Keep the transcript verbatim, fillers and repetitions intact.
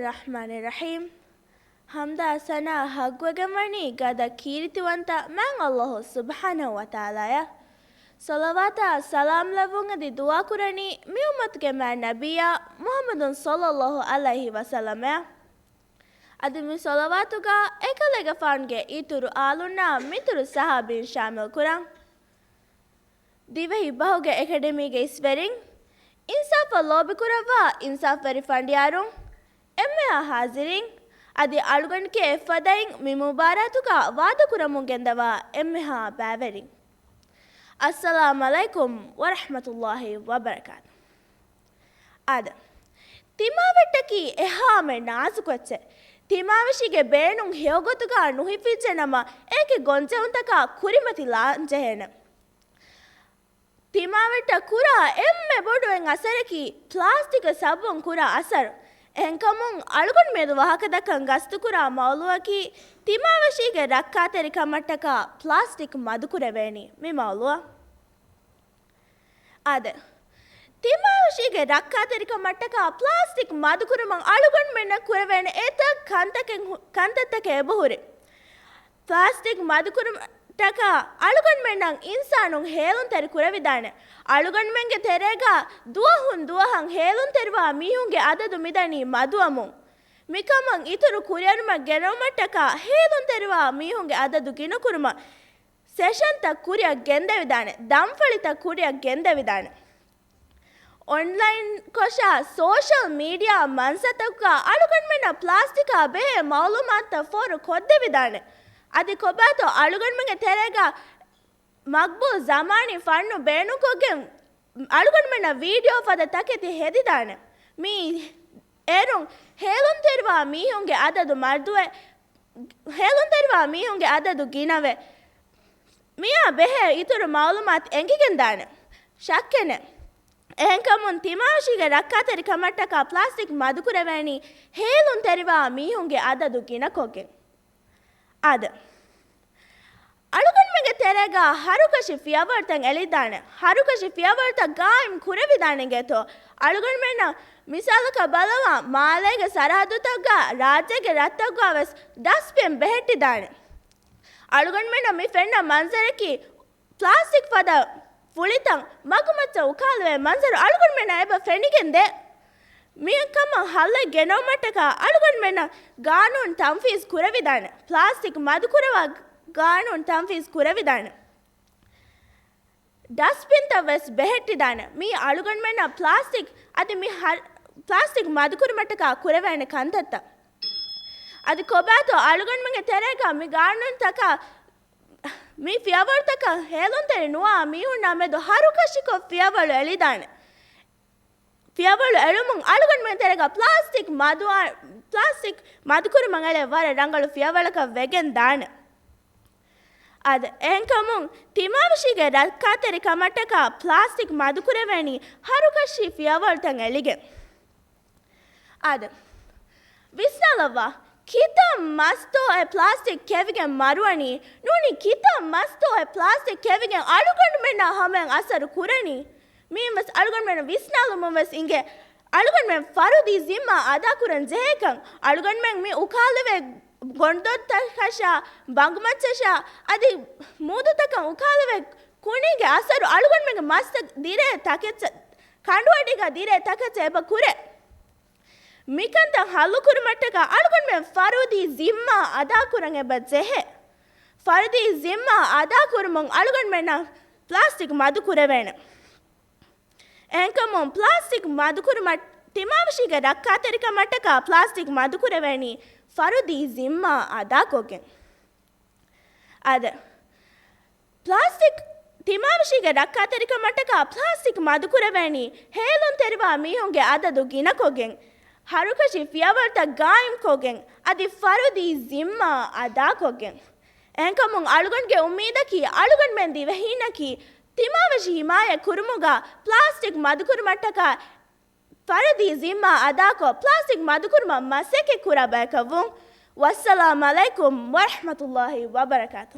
ރަޙްމާނި ރަޙީމް. ޙަމްދާ ސަނާ ޙައްޤުވެގެންވަނީ ގަދަ ކީރިތިވަންތަ މާތް ﷲ ސުބްޙާނަހޫ ވަތަޢާލާއަށް. ޞަލަވާތާ ސަލާމް ލެއްވުން އެދި ދުޢާކުރަނީ މި އުއްމަތުގެ މާތް ނަބިއްޔާ މުޙައްމަދު ޞައްލައްލާހު ޢަލައިހި ވަސައްލަމަށް. އަދި މި ޞަލަވާތުގަ އެކަލޭގެފާނުގެ އިތުރު އާލުންނާ މިތުރު ޞަޙާބީން ޝާމިލް ކުރަން. ދިވެހި ބަހުގެ އެކަޑަމީގެ އިސްވެރިން، އިންސާފަށް ލޯބިކުރައްވާ އިންސާފުވެރި ފަނޑިޔާރުން، އެންމެހާ ޙާޟިރީން، އަދި އަޅުގަނޑުގެ އެއްފަދައިން މި މުބާރާތުގަ ވާދަކުރަމުން ގެންދަވާ އެންމެހާ ބައިވެރިން. އައްސަލާމް ޢަލައިކުމް ވަރަޙްމަތުﷲ ވަބަރަކާތު. އާދެ، ތިމާވެއްޓަކީ އެހާމެ ނާޒުކު އެއްޗެއް. ތިމާވެށީގެ ބޭނުން ހެޔޮގޮތުގަ ނުހިފިއްޖެ ނަމަ، އޭގެ ގޮންޖެހުންތަކާ ކުރިމަތިލާން ޖެހޭނެ. ތިމާވެއްޓަށް ކުރާ އެންމެ ބޮޑު އެއް އަސަރަކީ ޕްލާސްޓިކް ސަބަބުން ކުރާ އަސަރު. އެހެންކަމުން އަޅުގަނޑު މިއަދު ވާހަކަދައްކަން ގަސްތުކުރާ މައުޟޫޢަކީ ތިމާވެށީގެ ރައްކާތެރިކަމަށްޓަކާ ޕްލާސްޓިކް މަދުކުރެވޭނީ މި މައުޟޫޢަށް. އާދެ، ތިމާވެށީގެ ރައްކާތެރިކަމަށްޓަކާ ޕްލާސްޓިކް މަދުކުރުމަށް އަޅުގަނޑުމެންނަށް ކުރެވޭނެ އެތައް ކަންތަކެއް ހު-، ކަންތައްތަކެއް އެބަހުރި. ޕްލާސްޓިކް މަދުކުރުމަށްޓަކާ އަޅުގަނޑުމެންނަށް އިންސާނުން ހޭލުންތެރި ކުރެވިދާނެ. އަޅުގަނޑުމެންގެ ތެރޭގަ ދުވަހުން ދުވަހަށް ހޭލުންތެރިވާ މީހުންގެ އަދަދު މިދަނީ މަދުވަމުން. މިކަމަށް އިތުރު ކުރިއެރުމެއް ގެނައުމަށްޓަކާ ހޭލުންތެރިވާ މީހުންގެ އަދަދު ގިނަކުރުމަށް ސެޝަންތައް ކުރިއަށް ގެންދެވިދާނެ، ދަންފަޅިތައް ކުރިއަށް ގެންދެވިދާނެ. އޮންލައިން ކޮށާ ސޯޝަލް މީޑިއާ މަންސަތަކުގަ އަޅުގަނޑުމެންނަށް ޕްލާސްޓިކާ ބެހޭ މައުލޫމާތުތައް ފޯރު ކޮށްދެވިދާނެ. އަދި ކޮބާތޯ އަޅުގަނޑުމެންގެ ތެރޭގަ މަގްބޫލް ޒަމާނީ ފަންނު ބޭނުންކޮށްގެން އަޅުގަނޑުމެންނަށް ވީޑިއޯ ފަދަ ތަކެތި ހެދިދާނެ. މި އޭރުން ހޭލުންތެރިވާ މީހުންގެ އަދަދު މަދުވެ، ހޭލުންތެރިވާ މީހުންގެ އަދަދު ގިނަވެ، މިއާ ބެހޭ އިތުރު މައުލޫމާތު އެނގިގެންދާނެ. ޝައްކެއް ނެތް. އެހެންކަމުން ތިމާވެށީގެ ރައްކާތެރި ކަމަށްޓަކާ ޕްލާސްޓިކް މަދުކުރެވޭނީ ހޭލުންތެރިވާ މީހުންގެ އަދަދު ގިނަކޮށްގެން. އާދެ، އަޅުގަނޑުމެންގެ ތެރޭގަ ހަރުކަށި ފިޔަވަޅުތައް އެޅިދާނެ. ހަރުކަށި ފިޔަވަޅުތައް ގާއިމް ކުރެވިދާނެ އިނގޭތޯ؟ އަޅުގަނޑުމެންނަށް މިސާލަކަށް ބަލަވާ، މާލޭގެ ސަރަހައްދުތަކުގަ ރާއްޖޭގެ ރަށްތަކުގަ ވެސް ޑަސްބިން ބެހެއްޓިދާނެ. އަޅުގަނޑުމެންނަށް މި ފެންނަ މަންޒަރަކީ ޕްލާސްޓިކް ފަދަ ފުޅިތައް މަގުމައްޗަށް އުކާލެވޭ މަންޒަރު އަޅުގަނޑުމެންނަށް އެބަ ފެނިގެންދޭ. މިކަމަށް ހައްލެއް ގެނައުމަށްޓަކާ އަޅުގަނޑުމެންނަށް ގާނޫނު ތަންފީޒް ކުރެވިދާނެ. ޕްލާސްޓިކް މަދުކުރައްވާ ގާނޫނު ތަންފީޒް ކުރެވިދާނެ. ޑަސްބިންތައް ވެސް ބެހެއްޓިދާނެ. މީ އަޅުގަނޑުމެންނަށް ޕްލާސްޓިކް އަދި މި ހަ-، ޕްލާސްޓިކް މަދުކުރުމަށްޓަކާ ކުރެވޭނެ ކަންތައްތައް. އަދި ކޮބާތޯ އަޅުގަނޑުމެންގެ ތެރޭގަ މި ގާނޫނުތަކާ މި ފިޔަވަޅުތަކަށް ހޭލުންތެރި ނުވާ މީހުންނާ މެދު ހަރުކަށިކޮށް ފިޔަވަޅު އެޅިދާނެ. ފިޔަވަޅު އެޅުމުން އަޅުގަނޑުމެން ތެރޭގަ ޕްލާސްޓިކް މަދުވާ-، ޕްލާސްޓިކް މަދުކުރުމަށް އެޅޭ ވަރަށް ރަނގަޅު ފިޔަވަޅަކަށް ވެގެން ދާނެ. އާދެ، އެހެންކަމުން ތިމާވެށީގެ ރައްކާތެރި ކަމަށްޓަކާ ޕްލާސްޓިކް މަދުކުރެވޭނީ ހަރުކަށި ފިޔަވަޅުތައް އެޅިގެން. އާދެ، ވިސްނާލައްވާ، ކިތައް މަސްތޯއެއް ޕްލާސްޓިކް ކެވިގެން މަރުވަނީ؟ ނޫނީ ކިތައް މަސްތޯއެއް ޕްލާސްޓިކް ކެވިގެން އަޅުގަނޑުމެންނާ ހަމަޔަށް އަސަރު ކުރަނީ؟ މިއިން ވެސް އަޅުގަނޑުމެން ވިސްނާލުމުން ވެސް އިނގޭ. އަޅުގަނޑުމެން ފަރުދީ ޒިންމާ އަދާކުރަން ޖެހޭކަން. އަޅުގަނޑުމެން މި އުކާލެވޭ ގޮނޑުދޮށްތަކަށާ، ބަނގުމައްޗަށާ، އަދި މޫދުތަކަށް އުކާލެވޭ ކުނީގެ އަސަރު އަޅުގަނޑުމެންގެ މަސްތައް ދިރޭ ތަކެއްޗަށް، ކަނޑުއަޑީގަ ދިރޭ ތަކެއްޗަށް އެބަ ކުރޭ. މިކަންތައް ހައްލުކުރުމަށްޓަކާ އަޅުގަނޑުމެން ފަރުދީ ޒިންމާ އަދާކުރަން އެބަ ޖެހޭ. ފަރުދީ ޒިންމާ އަދާކުރުމުން އަޅުގަނޑުމެންނަށް ޕްލާސްޓިކް މަދުކުރެވޭނެ. އެހެންކަމުން ޕްލާސްޓިކް މަދުކުރުމަށް، ތިމާވެށީގެ ރައްކާތެރިކަމަށްޓަކާ ޕްލާސްޓިކް މަދުކުރެވޭނީ ފަރުދީ ޒިންމާ އަދާކޮށްގެން. އާދެ، ޕްލާސްޓިކް، ތިމާވެށީގެ ރައްކާތެރިކަމަށްޓަކާ ޕްލާސްޓިކް މަދުކުރެވޭނީ ހޭލުންތެރިވާ މީހުންގެ އަދަދު ގިނަކޮށްގެން، ހަރުކަށި ފިޔަވަޅުތައް ގާއިމްކޮށްގެން، އަދި ފަރުދީ ޒިންމާ އަދާކޮށްގެން. އެހެންކަމުން އަޅުގަނޑުގެ އުއްމީދަކީ، އަޅުގަނޑުމެން ދިވެހީންނަކީ ތިމާވެށި ހިމާޔަތް ކުރުމުގަ ޕްލާސްޓިކް މަދުކުރުމަށްޓަކާ ފަރުދީ ޒިންމާ އަދާކޮށް، ޕްލާސްޓިކް މަދުކުރުމަށް މަސައްކަތް ކުރާ ބަޔަކަށްވުން. ވައްސަލާމް ޢަލައިކުމް ވަރަޙްމަތުﷲ ވަބަރަކާތު.